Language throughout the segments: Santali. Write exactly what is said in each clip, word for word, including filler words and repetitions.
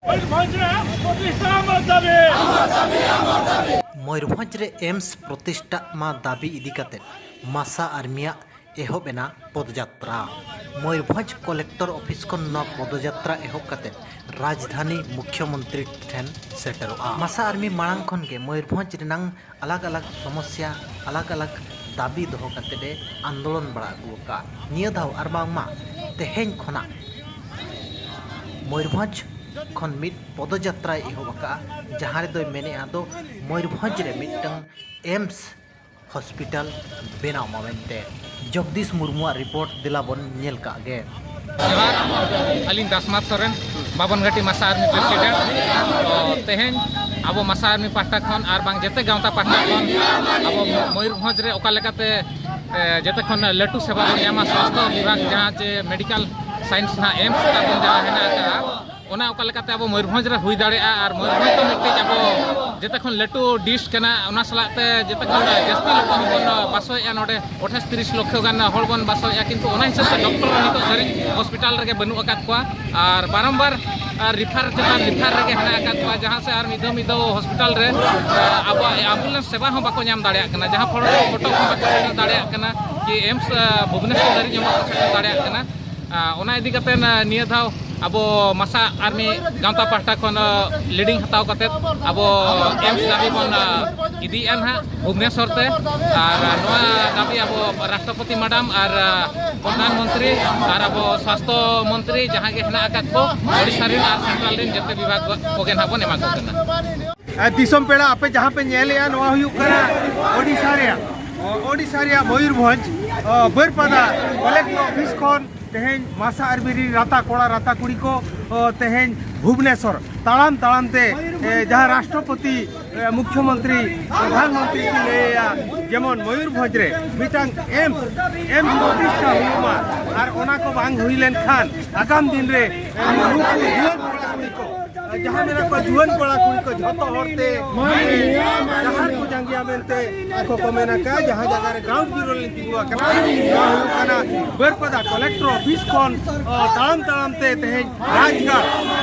ᱢᱚᱭᱩᱨᱵᱷᱚᱸᱡᱽ ᱨᱮ ᱮᱢᱥ ᱯᱨᱚᱛᱤᱥᱴᱷᱟ ᱢᱟ ᱫᱟᱵᱤ᱾ ᱢᱚᱭᱩᱨᱵᱷᱚᱸᱡᱽ ᱨᱮ ᱮᱢᱥ ᱯᱨᱚᱛᱤᱥᱴᱷᱟ ᱢᱟ ᱫᱟᱵᱤ ᱤᱫᱤ ᱠᱟᱛᱮ ᱢᱟᱥᱟ ᱟᱨᱢᱤᱭᱟᱜ ᱮᱦᱚᱵ ᱮᱱᱟ ᱯᱚᱫᱚᱡᱟᱛᱨᱟ᱾ ᱢᱚᱭᱩᱨᱵᱷᱚᱸᱡᱽ ᱠᱚᱞᱮᱠᱴᱚᱨ ᱚᱯᱷᱤᱥ ᱠᱷᱚᱱ ᱱᱚᱣᱟ ᱯᱚᱫᱚᱡᱟᱛᱨᱟ ᱮᱦᱚᱵ ᱠᱟᱛᱮ ᱨᱟᱡᱽᱫᱷᱟᱱᱤ ᱢᱩᱠᱷᱭᱚᱢᱚᱱᱛᱨᱤ ᱴᱷᱮᱱ ᱥᱮᱴᱮᱨᱚᱜᱼᱟ᱾ ᱢᱟᱥᱟ ᱟᱨᱢᱤ ᱢᱟᱲᱟᱝ ᱠᱷᱚᱱ ᱜᱮ ᱢᱚᱭᱩᱨᱵᱷᱚᱸᱡᱽ ᱨᱮᱱᱟᱝ ᱟᱞᱟᱜᱽ ᱟᱞᱟᱜᱽ ᱥᱚᱢᱚᱥᱭᱟ, ᱟᱞᱟᱜᱽ ᱟᱞᱟᱜᱽ ᱫᱟᱵᱤ ᱫᱚᱦᱚ ᱠᱟᱛᱮ ᱮ ᱟᱱᱫᱳᱞᱚᱱ ᱵᱟᱲᱟ ᱟᱹᱜᱩ ᱟᱠᱟᱫᱼᱟ᱾ ᱱᱤᱭᱟᱹ ᱫᱷᱟᱣ ᱟᱨ ᱵᱟᱝᱢᱟ ᱛᱮᱦᱮᱧ ᱠᱷᱚᱱᱟᱜ ᱢᱚᱭᱩᱨᱵᱷᱚᱸᱡᱽ ᱠᱷᱚᱱ ᱢᱤᱫ ᱯᱚᱫᱚᱡᱟᱛᱨᱟᱭ ᱮᱦᱚᱵ ᱟᱠᱟᱫᱼᱟ, ᱡᱟᱦᱟᱸ ᱨᱮᱫᱚᱭ ᱢᱮᱱᱮᱫᱼᱟ ᱫᱚ ᱢᱚᱭᱩᱨᱵᱷᱚᱸᱡᱽ ᱨᱮ ᱢᱤᱫᱴᱟᱝ ᱮᱢᱥ ᱦᱚᱥᱯᱤᱴᱟᱞ ᱵᱮᱱᱟᱣ ᱢᱟ ᱢᱮᱱᱛᱮ᱾ ᱡᱚᱜᱽᱫᱤᱥ ᱢᱩᱨᱢᱩᱣᱟᱜ ᱨᱤᱯᱳᱨᱴ ᱫᱮᱞᱟ ᱵᱚᱱ ᱧᱮᱞ ᱠᱟᱜ ᱜᱮ᱾ ᱡᱚᱦᱟᱨ, ᱟᱹᱞᱤᱧ ᱫᱟᱥᱱᱟᱛᱷ ᱥᱚᱨᱮᱱ, ᱵᱟᱵᱚᱱᱜᱷᱟᱴᱤ ᱢᱟᱥᱟ ᱟᱨᱢᱤ ᱯᱨᱮᱥᱤᱰᱮᱱᱴ᱾ ᱛᱚ, ᱛᱮᱦᱮᱧ ᱟᱵᱚ ᱢᱟᱥᱟ ᱟᱨᱢᱤ ᱯᱟᱦᱴᱟ ᱠᱷᱚᱱ ᱟᱨ ᱵᱟᱝ ᱡᱮᱛᱮ ᱜᱟᱶᱛᱟ ᱯᱟᱦᱴᱟ ᱠᱷᱚᱱ ᱟᱵᱚ ᱢᱚᱭᱩᱨᱵᱷᱚᱸᱡᱽ ᱨᱮ ᱚᱠᱟ ᱞᱮᱠᱟᱛᱮ, ᱮ, ᱡᱮᱛᱮ ᱠᱷᱚᱱ ᱞᱟᱹᱴᱩ ᱥᱮᱵᱟ ᱵᱚᱱ ᱧᱟᱢᱟ, ᱥᱟᱥᱛᱷᱚ ᱵᱤᱵᱷᱟᱜᱽ ᱡᱟᱦᱟᱸ ᱪᱮ ᱢᱮᱰᱤᱠᱟᱞ ᱥᱟᱭᱮᱱᱥ ᱱᱟᱦᱟᱜ ᱮᱢᱥ ᱛᱟᱵᱚᱱ ᱡᱟᱦᱟᱸ ᱦᱮᱱᱟᱜ ᱟᱠᱟᱫᱼᱟ, ᱚᱱᱟ ᱚᱠᱟ ᱞᱮᱠᱟᱛᱮ ᱟᱵᱚ ᱢᱚᱭᱩᱨᱵᱷᱚᱸᱡᱽ ᱨᱮ ᱦᱩᱭ ᱫᱟᱲᱮᱭᱟᱜᱼᱟ, ᱟᱨ ᱢᱚᱭᱩᱨᱵᱷᱚᱸᱡᱽ ᱫᱚ ᱢᱤᱫᱴᱤᱡ ᱟᱵᱚ ᱡᱮᱛᱮ ᱠᱷᱚᱱ ᱞᱟᱹᱴᱩ ᱰᱤᱥᱴ ᱠᱟᱱᱟ, ᱚᱱᱟ ᱥᱟᱞᱟᱜ ᱛᱮ ᱡᱮᱛᱮ ᱠᱷᱚᱱ ᱡᱟᱹᱥᱛᱤ ᱞᱚᱠᱚ ᱦᱚᱸᱵᱚᱱ ᱵᱟᱥᱚᱜᱼᱟ, ᱱᱚᱰᱮ ᱟᱴᱷᱟᱥ ᱛᱤᱨᱤᱥ ᱞᱚᱠᱷᱚ ᱜᱟᱱ ᱦᱚᱲ ᱵᱚᱱ ᱵᱟᱥᱚᱜᱼᱟ, ᱠᱤᱱᱛᱩ ᱚᱱᱟ ᱦᱤᱥᱟᱹᱵ ᱛᱮ ᱰᱚᱠᱴᱚᱨ ᱱᱤᱛᱚᱜ ᱫᱷᱟᱹᱨᱤᱡ ᱦᱚᱥᱯᱤᱴᱟᱞ ᱨᱮᱜᱮ ᱵᱟᱹᱱᱩᱜ ᱟᱠᱟᱫ ᱠᱚᱣᱟ, ᱟᱨ ᱵᱟᱨᱚᱢᱵᱟᱨ, ᱟᱨ ᱨᱤᱯᱷᱟᱨ ᱪᱮᱛᱟᱱ ᱨᱤᱯᱷᱟᱨ ᱨᱮᱜᱮ ᱦᱮᱱᱟᱜ ᱟᱠᱟᱫ ᱠᱚᱣᱟ, ᱡᱟᱦᱟᱸ ᱥᱮ ᱟᱨ ᱢᱤᱫ ᱫᱷᱟᱣ ᱢᱤᱫ ᱫᱷᱟᱣ ᱦᱚᱥᱯᱤᱴᱟᱞ ᱨᱮ, ᱟᱵᱚᱣᱟᱜ ᱮᱢᱵᱩᱞᱮᱱᱥ ᱥᱮᱵᱟ ᱦᱚᱸ ᱵᱟᱠᱚ ᱧᱟᱢ ᱫᱟᱲᱮᱭᱟᱜ ᱠᱟᱱᱟ, ᱡᱟᱦᱟᱸ ᱯᱷᱚᱞ ᱨᱮ ᱠᱚᱴᱚᱠ ᱦᱚᱸ ᱵᱟᱠᱚ ᱥᱮᱴᱮᱨ ᱫᱟᱲᱮᱭᱟᱜ ᱠᱟᱱᱟ, ᱠᱤ ᱮᱢᱥ, ᱟ, ᱵᱷᱩᱵᱽᱱᱮᱥᱚᱨ ᱫᱷᱟᱹᱨᱤᱡ ᱦᱚᱸ ᱵᱟᱠᱚ ᱥᱮᱴᱮᱨ ᱫᱟᱲᱮᱭᱟᱜ ᱠᱟᱱᱟ᱾ ᱟ, ᱚᱱᱟ ᱤᱫᱤ ᱠᱟᱛᱮ, ᱟ, ᱱᱤᱭᱟᱹ ᱫᱷᱟᱣ ᱟᱵᱚ ᱢᱟᱥᱟ ᱟᱨᱢᱤ ᱜᱟᱶᱛᱟ ᱯᱟᱦᱴᱟ ᱠᱷᱚᱱ, ᱟ, ᱞᱤᱰᱤᱝ ᱦᱟᱛᱟᱣ ᱠᱟᱛᱮ ᱟᱵᱚ ᱮᱢᱥ ᱫᱟᱹᱵᱤ ᱵᱚᱱ, ᱟ, ᱤᱫᱤᱭᱮᱫᱼᱟ ᱱᱟᱦᱟᱜ ᱵᱷᱩᱵᱽᱱᱮᱥᱚᱨ ᱛᱮ, ᱟᱨ ᱱᱚᱣᱟ ᱫᱟᱹᱵᱤ ᱟᱵᱚ ᱨᱟᱥᱴᱨᱚᱯᱚᱛᱤ ᱢᱮᱰᱟᱢ ᱟᱨ, ᱟ, ᱯᱨᱚᱫᱷᱟᱱ ᱢᱚᱱᱛᱨᱤ ᱟᱨ ᱟᱵᱚ ᱥᱟᱥᱛᱷᱚ ᱢᱚᱱᱛᱨᱤ ᱡᱟᱦᱟᱸ ᱜᱮ ᱦᱮᱱᱟᱜ ᱟᱠᱟᱫ ᱠᱚ, ᱳᱰᱤᱥᱟ ᱨᱮᱱ ᱟᱨ ᱥᱮᱱᱴᱨᱟᱞ ᱨᱮᱱ ᱡᱮᱛᱮ ᱵᱤᱵᱷᱟᱜᱽ ᱠᱚᱜᱮ ᱱᱟᱦᱟᱜ ᱵᱚᱱ ᱮᱢᱟ ᱠᱚ ᱠᱟᱱᱟ᱾ ᱟᱨ ᱫᱤᱥᱚᱢ ᱯᱮᱲᱟ, ᱟᱯᱮ ᱡᱟᱦᱟᱸ ᱯᱮ ᱧᱮᱞᱮᱜᱼᱟ, ᱱᱚᱣᱟ ᱦᱩᱭᱩᱜ ᱠᱟᱱᱟ ᱳᱰᱤᱥᱟ ᱨᱮᱭᱟᱜ, ᱳᱰᱤᱥᱟ ᱨᱮᱭᱟᱜ ᱢᱚᱭᱩᱨᱵᱷᱚᱸᱡᱽ, ᱚ, ᱵᱟᱹᱨᱯᱟᱫᱟ ᱠᱚᱞᱮᱠᱴᱚᱨ ᱚᱯᱷᱤᱥ ᱠᱷᱚᱱ ᱛᱮᱦᱮᱧ ᱢᱟᱥᱟ ᱟᱨᱢᱤ ᱨᱤᱱ ᱨᱟᱛᱟ ᱠᱚᱲᱟ, ᱨᱟᱛᱟ ᱠᱩᱲᱤ ᱠᱚ, ᱚ, ᱛᱮᱦᱮᱧ ᱵᱷᱩᱵᱽᱱᱮᱥᱚᱨ ᱛᱟᱲᱟᱢ ᱛᱟᱲᱟᱢ ᱛᱮ, ᱮ, ᱡᱟᱦᱟᱸ ᱨᱟᱥᱴᱨᱚᱯᱚᱛᱤ, ᱮ, ᱢᱩᱠᱷᱭᱚᱢᱚᱱᱛᱨᱤ, ᱯᱨᱚᱫᱷᱟᱱ ᱢᱚᱱᱛᱨᱤ ᱠᱤᱱ ᱞᱟᱹᱭᱮᱜᱼᱟ, ᱡᱮᱢᱚᱱ ᱢᱚᱭᱩᱨᱵᱷᱚᱸᱡᱽ ᱨᱮ ᱢᱤᱫᱴᱟᱝ ᱮᱢᱥ, ᱮᱢᱥ ᱯᱨᱚᱛᱤᱥᱴᱷᱟ ᱦᱩᱭᱩᱜ ᱢᱟ, ᱟᱨ ᱚᱱᱟ ᱠᱚ ᱵᱟᱝ ᱦᱩᱭ ᱞᱮᱱᱠᱷᱟᱱ ᱟᱜᱟᱢ ᱫᱤᱱ ᱨᱮ ᱱᱩᱠᱩ ᱡᱩᱣᱟᱹᱱ ᱠᱚᱲᱟ ᱠᱩᱲᱤ ᱠᱚ, ᱡᱟᱦᱟᱸ ᱢᱮᱱᱟᱜ ᱠᱚᱣᱟ ᱡᱩᱣᱟᱹᱱ ᱠᱚᱲᱟ ᱠᱩᱲᱤ ᱠᱚ, ᱡᱷᱚᱛᱚ ᱦᱚᱲ ᱛᱮ ᱡᱟᱦᱟᱸ ᱠᱚ ᱡᱟᱸᱜᱮᱭᱟ ᱢᱮᱱᱛᱮ ᱟᱠᱚ ᱠᱚ ᱢᱮᱱ ᱟᱠᱟᱫ, ᱡᱟᱦᱟᱸ ᱡᱟᱭᱜᱟ ᱨᱮ ᱜᱨᱟᱣᱩᱱᱰ ᱡᱤᱨᱳ ᱞᱤᱧ ᱛᱤᱸᱜᱩ ᱟᱠᱟᱱᱟ, ᱱᱚᱣᱟ ᱦᱩᱭᱩᱜ ᱠᱟᱱᱟ ᱵᱟᱹᱨᱯᱟᱫᱟ ᱠᱚᱞᱮᱠᱴᱚᱨ ᱚᱯᱷᱤᱥ ᱠᱷᱚᱱ, ᱚ, ᱛᱟᱲᱟᱢ ᱛᱟᱲᱟᱢ ᱛᱮ ᱛᱮᱦᱮᱧ ᱨᱟᱡᱽᱜᱟᱲ,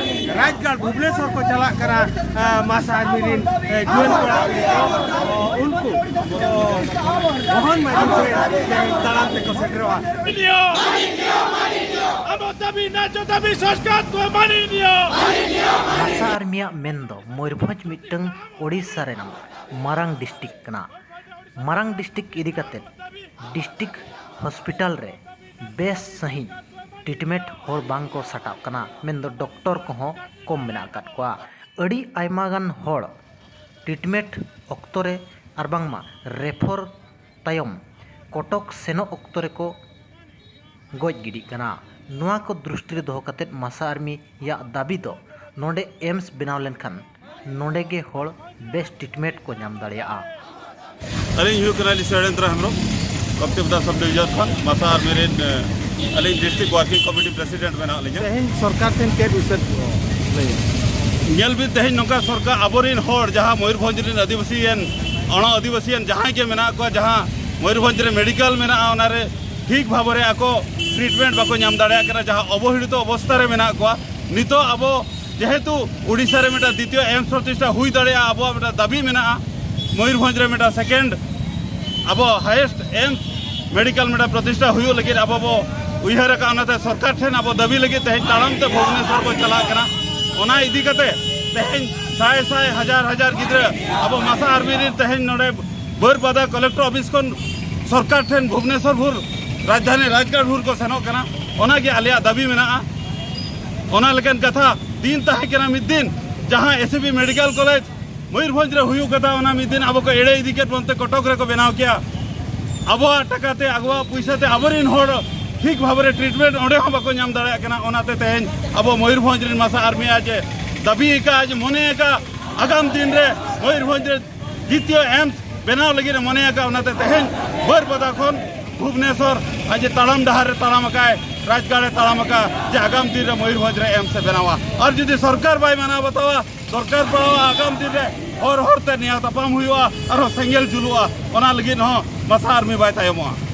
ᱨᱟᱡᱽᱜᱟᱲ ᱵᱷᱩᱵᱽᱱᱮᱥᱚᱨ ᱠᱚ ᱪᱟᱞᱟᱜ ᱠᱟᱱᱟ, ᱮ, ᱢᱟᱥᱟ ᱟᱨᱢᱤ ᱨᱤᱱ, ᱮ, ᱡᱩᱣᱟᱹᱱ ᱠᱚᱲᱟ ᱠᱩᱲᱤ ᱠᱚ, ᱩᱱᱠᱩ, ᱚ, ᱢᱚᱦᱚᱱ ᱢᱟᱹᱡᱷᱤ ᱴᱷᱮᱱ ᱛᱟᱲᱟᱢ ᱛᱮᱠᱚ ᱥᱮᱴᱮᱨᱚᱜᱼᱟ᱾ ᱟᱢᱟᱜ ᱫᱟᱹᱵᱤ ᱱᱟᱪᱚ ᱫᱟᱹᱵᱤ ᱥᱚᱨᱠᱟᱨ ᱠᱚ ᱢᱟᱹᱱᱤ ᱱᱤᱭᱚᱢ᱾ ᱢᱟᱥᱟ ᱟᱨᱢᱤᱭᱟᱜ ᱢᱮᱱ ᱫᱚ ᱢᱚᱭᱩᱨᱵᱷᱚᱸᱡᱽ ᱢᱤᱫᱴᱟᱝ ᱳᱰᱤᱥᱟ ᱨᱮᱱᱟᱜ ᱢᱟᱨᱟᱝ ᱰᱤᱥᱴᱨᱤᱠᱴ ᱠᱟᱱᱟ᱾ ᱢᱟᱨᱟᱝ ᱰᱤᱥᱴᱨᱤᱠᱴ ᱤᱫᱤ ᱠᱟᱛᱮ ᱰᱤᱥᱴᱨᱤᱠᱴ ᱦᱚᱥᱯᱤᱴᱟᱞ ᱨᱮ ᱵᱮᱥ ᱥᱟᱺᱦᱤᱡ ᱴᱨᱤᱴᱢᱮᱱᱴ ᱦᱚᱲ ᱵᱟᱝ ᱠᱚ ᱥᱟᱴᱟᱜ ᱠᱟᱱᱟ, ᱢᱮᱱᱫᱚ ᱰᱚᱠᱴᱚᱨ ᱠᱚᱦᱚᱸ ᱠᱚᱢ ᱢᱮᱱᱟᱜ ᱟᱠᱟᱫ ᱠᱚᱣᱟ᱾ ᱟᱹᱰᱤ ᱟᱭᱢᱟ ᱜᱟᱱ ᱦᱚᱲ ᱴᱨᱤᱴᱢᱮᱱᱴ ᱚᱠᱛᱚ ᱨᱮ ᱟᱨ ᱵᱟᱝᱢᱟ ᱨᱮᱯᱷᱚᱨ ᱛᱟᱭᱚᱢ ᱠᱚᱴᱚᱠ ᱥᱮᱱᱚᱜ ᱚᱠᱛᱚ ᱨᱮᱠᱚ ᱜᱚᱡ ᱜᱤᱰᱤᱜ ᱠᱟᱱᱟ᱾ ᱱᱚᱣᱟ ᱠᱚ ᱫᱨᱤᱥᱴᱤ ᱨᱮ ᱫᱚᱦᱚ ᱠᱟᱛᱮ ᱢᱟᱥᱟ ᱟᱨᱢᱤᱭᱟᱜ ᱫᱟᱹᱵᱤ ᱫᱚ ᱱᱚᱰᱮ ᱮᱢᱥ ᱵᱮᱱᱟᱣ ᱞᱮᱱᱠᱷᱟᱱ ᱱᱚᱰᱮ ᱜᱮ ᱦᱚᱲ ᱵᱮᱥ ᱴᱨᱤᱴᱢᱮᱱᱴ ᱠᱚ ᱧᱟᱢ ᱫᱟᱲᱮᱭᱟᱜᱼᱟ᱾ ᱟᱹᱞᱤᱧ ᱦᱩᱭᱩᱜ ᱠᱟᱱᱟ ᱞᱤᱧ ᱥᱚᱭᱲᱮᱱᱫᱨᱚ ᱦᱮᱢᱵᱨᱚᱢ, ᱠᱚᱠᱛᱤᱯᱚᱫᱟ ᱥᱟᱵ ᱰᱤᱵᱷᱤᱡᱚᱱ ᱠᱷᱚᱱ ᱢᱟᱥᱟ ᱟᱨᱢᱤ ᱨᱮᱱ, ᱮ, ᱟᱹᱞᱤᱧ ᱰᱤᱥᱴᱨᱤᱠᱴ ᱣᱟᱨᱠᱤᱝ ᱠᱚᱢᱤᱴᱤ ᱯᱨᱮᱥᱤᱰᱮᱱᱴ ᱢᱮᱱᱟᱜ ᱞᱤᱧᱟ᱾ ᱛᱮᱦᱮᱧ ᱥᱚᱨᱠᱟᱨ ᱴᱷᱮᱱ ᱪᱮᱫ ᱩᱭᱦᱟᱹᱨ ᱞᱟᱹᱭ? ᱧᱮᱞ ᱵᱤᱱ, ᱛᱮᱦᱮᱧ ᱱᱚᱝᱠᱟ ᱥᱚᱨᱠᱟᱨ ᱟᱵᱚᱨᱮᱱ ᱦᱚᱲ ᱡᱟᱦᱟᱸ ᱢᱚᱭᱩᱨᱵᱷᱚᱸᱡᱽ ᱨᱮᱱ ᱟᱹᱫᱤᱵᱟᱹᱥᱤᱭᱟᱱ, ᱚᱱᱟ ᱟᱹᱫᱤᱵᱟᱹᱥᱤᱭᱟᱱ ᱡᱟᱦᱟᱸᱭ ᱜᱮ ᱢᱮᱱᱟᱜ ᱠᱚᱣᱟ, ᱡᱟᱦᱟᱸ ᱢᱚᱭᱩᱨᱵᱷᱚᱸᱡᱽ ᱨᱮ ᱢᱮᱰᱤᱠᱮᱞ ᱢᱮᱱᱟᱜᱼᱟ, ᱚᱱᱟᱨᱮ ᱴᱷᱤᱠ ᱵᱷᱟᱵᱽᱨᱮ ᱟᱠᱚ ᱴᱨᱤᱴᱢᱮᱱᱴ ᱵᱟᱠᱚ ᱧᱟᱢ ᱫᱟᱲᱮᱭᱟᱜ ᱠᱟᱱᱟ, ᱡᱟᱦᱟᱸ ᱚᱵᱚᱦᱮᱲᱤᱛᱚ ᱚᱵᱚᱥᱛᱷᱟ ᱨᱮ ᱢᱮᱱᱟᱜ ᱠᱚᱣᱟ᱾ ᱱᱤᱛᱚᱜ ᱟᱵᱚ ᱡᱮᱦᱮᱛᱩ ᱳᱰᱤᱥᱟ ᱨᱮ ᱢᱤᱫᱴᱟᱝ ᱫᱤᱛᱤᱭᱚ ᱮᱢᱥ ᱯᱨᱚᱛᱤᱥᱴᱷᱟ ᱦᱩᱭ ᱫᱟᱲᱮᱭᱟᱜᱼᱟ, ᱟᱵᱚᱣᱟᱜ ᱢᱤᱫᱴᱟᱝ ᱫᱟᱹᱵᱤ ᱢᱮᱱᱟᱜᱼᱟ ᱢᱚᱭᱩᱨᱵᱷᱚᱸᱡᱽ ᱨᱮ ᱢᱤᱫᱴᱟᱝ ᱥᱮᱠᱮᱱᱰ ᱟᱵᱚ ᱦᱟᱭᱮᱥᱴ ᱮᱢᱥ ᱢᱮᱰᱤᱠᱮᱞ ᱢᱤᱫᱴᱟᱝ ᱯᱨᱚᱛᱤᱥᱴᱷᱟ ᱦᱩᱭᱩᱜ ᱞᱟᱹᱜᱤᱫ ᱟᱵᱚ ᱵᱚ ᱩᱭᱦᱟᱹᱨ ᱟᱠᱟᱫᱼᱟ᱾ ᱚᱱᱟᱛᱮ ᱥᱚᱨᱠᱟᱨ ᱴᱷᱮᱱ ᱟᱵᱚ ᱫᱟᱹᱵᱤ ᱞᱟᱹᱜᱤᱫ ᱛᱮᱦᱮᱧ ᱛᱟᱲᱟᱢ ᱛᱮ ᱵᱷᱩᱵᱽᱱᱮᱥᱚᱨ ᱵᱚ ᱪᱟᱞᱟᱜ ᱠᱟᱱᱟ᱾ ᱚᱱᱟ ᱤᱫᱤ ᱠᱟᱛᱮ ᱛᱮᱦᱮᱧ ᱥᱟᱭ ᱥᱟᱭ ᱦᱟᱡᱟᱨ ᱦᱟᱡᱟᱨ ᱜᱤᱫᱽᱨᱟᱹ ᱟᱵᱚ ᱢᱟᱥᱟ ᱟᱨᱢᱤ ᱨᱮᱱ ᱛᱮᱦᱮᱧ ᱱᱚᱰᱮ ᱵᱟᱹᱨᱯᱟᱫᱟ ᱠᱚᱞᱮᱠᱴᱚᱨ ᱚᱯᱷᱤᱥ ᱠᱷᱚᱱ ᱥᱚᱨᱠᱟᱨ ᱴᱷᱮᱱ ᱵᱷᱩᱵᱽᱱᱮᱥᱚᱨ ᱵᱷᱩᱨ ᱨᱟᱡᱽᱫᱷᱟᱱᱤ ᱨᱟᱡᱽᱜᱟᱲ ᱵᱷᱩᱨ ᱠᱚ ᱥᱮᱱᱚᱜ ᱠᱟᱱᱟ᱾ ᱚᱱᱟᱜᱮ ᱟᱞᱮᱭᱟᱜ ᱫᱟᱹᱵᱤ ᱢᱮᱱᱟᱜᱼᱟ᱾ ᱚᱱᱟ ᱞᱮᱠᱟᱱ ᱠᱟᱛᱷᱟ ᱫᱤᱱ ᱛᱟᱦᱮᱸ ᱠᱟᱱᱟ ᱢᱤᱫ ᱫᱤᱱ, ᱡᱟᱦᱟᱸ ᱮᱥᱤᱵᱤ ᱢᱮᱰᱤᱠᱮᱞ ᱠᱚᱞᱮᱡᱽ ᱢᱚᱭᱩᱨᱵᱷᱚᱸᱡᱽ ᱨᱮ ᱦᱩᱭᱩᱜ ᱠᱟᱛᱷᱟ, ᱚᱱᱟ ᱢᱤᱫ ᱫᱤᱱ ᱟᱵᱚ ᱠᱚ ᱮᱲᱮ ᱤᱫᱤ ᱠᱮᱫ ᱵᱚᱱᱛᱮ ᱠᱚᱴᱚᱠ ᱨᱮᱠᱚ ᱵᱮᱱᱟᱣ ᱠᱮᱭᱟ᱾ ᱟᱵᱚᱣᱟᱜ ᱴᱟᱠᱟᱛᱮ, ᱟᱵᱚᱣᱟᱜ ᱯᱩᱭᱥᱟᱹᱛᱮ ᱟᱵᱚᱨᱮᱱ ᱦᱚᱲ ᱴᱷᱤᱠ ᱵᱷᱟᱵᱽᱨᱮ ᱴᱨᱤᱴᱢᱮᱱᱴ ᱚᱸᱰᱮ ᱦᱚᱸ ᱵᱟᱠᱚ ᱧᱟᱢ ᱫᱟᱲᱮᱭᱟᱜ ᱠᱟᱱᱟ᱾ ᱚᱱᱟᱛᱮ ᱛᱮᱦᱮᱧ ᱟᱵᱚ ᱢᱚᱭᱩᱨᱵᱷᱚᱸᱡᱽ ᱨᱮᱱ ᱢᱟᱥᱟ ᱟᱨᱢᱤᱭᱟᱜ ᱡᱮ ᱫᱟᱹᱵᱤ ᱟᱠᱟᱫᱼᱟ, ᱡᱮ ᱢᱚᱱᱮ ᱟᱠᱟᱫ ᱟᱜᱟᱢ ᱫᱤᱱ ᱨᱮ ᱢᱚᱭᱩᱨᱵᱷᱚᱸᱡᱽ ᱨᱮ ᱫᱤᱛᱤᱭᱚ ᱮᱢᱥ ᱵᱮᱱᱟᱣ ᱞᱟᱹᱜᱤᱫ ᱮ ᱢᱚᱱᱮ ᱟᱠᱟᱫ, ᱚᱱᱟᱛᱮ ᱛᱮᱦᱮᱧ ᱵᱟᱹᱨᱯᱟᱫᱟ ᱠᱷᱚᱱ ᱵᱷᱩᱵᱽᱱᱮᱥᱚᱨ ᱟᱡ ᱡᱮ ᱛᱟᱲᱟᱢ ᱰᱟᱦᱟᱨ ᱨᱮ ᱛᱟᱲᱟᱢ ᱟᱠᱟᱫ, ᱨᱟᱡᱽᱜᱟᱲ ᱮ ᱛᱟᱲᱟᱢ ᱟᱠᱟᱫ, ᱡᱮ ᱟᱜᱟᱢ ᱫᱤᱱ ᱨᱮ ᱢᱚᱭᱩᱨᱵᱷᱚᱸᱡᱽ ᱨᱮ ᱮᱢᱥ ᱮ ᱵᱮᱱᱟᱣᱟ᱾ ᱟᱨ ᱡᱩᱫᱤ ᱥᱚᱨᱠᱟᱨ ᱵᱟᱭ ᱢᱟᱱᱟᱣ ᱵᱟᱛᱟᱣᱟ, ᱫᱚᱨᱠᱟᱨ ᱯᱟᱲᱟᱣᱟ ᱟᱜᱟᱢ ᱫᱤᱱ ᱨᱮ ᱦᱚᱨ ᱦᱚᱨ ᱛᱮ ᱱᱮᱭᱟᱣ ᱛᱟᱯᱟᱢ ᱦᱩᱭᱩᱜᱼᱟ, ᱟᱨᱦᱚᱸ ᱥᱮᱸᱜᱮᱞ ᱡᱩᱞᱩᱜᱼᱟ᱾ ᱚᱱᱟ ᱞᱟᱹᱜᱤᱫ ᱦᱚᱸ ᱢᱟᱥᱟ ᱟᱨᱢᱤ ᱵᱟᱭ ᱛᱟᱭᱚᱢᱚᱜᱼᱟ᱾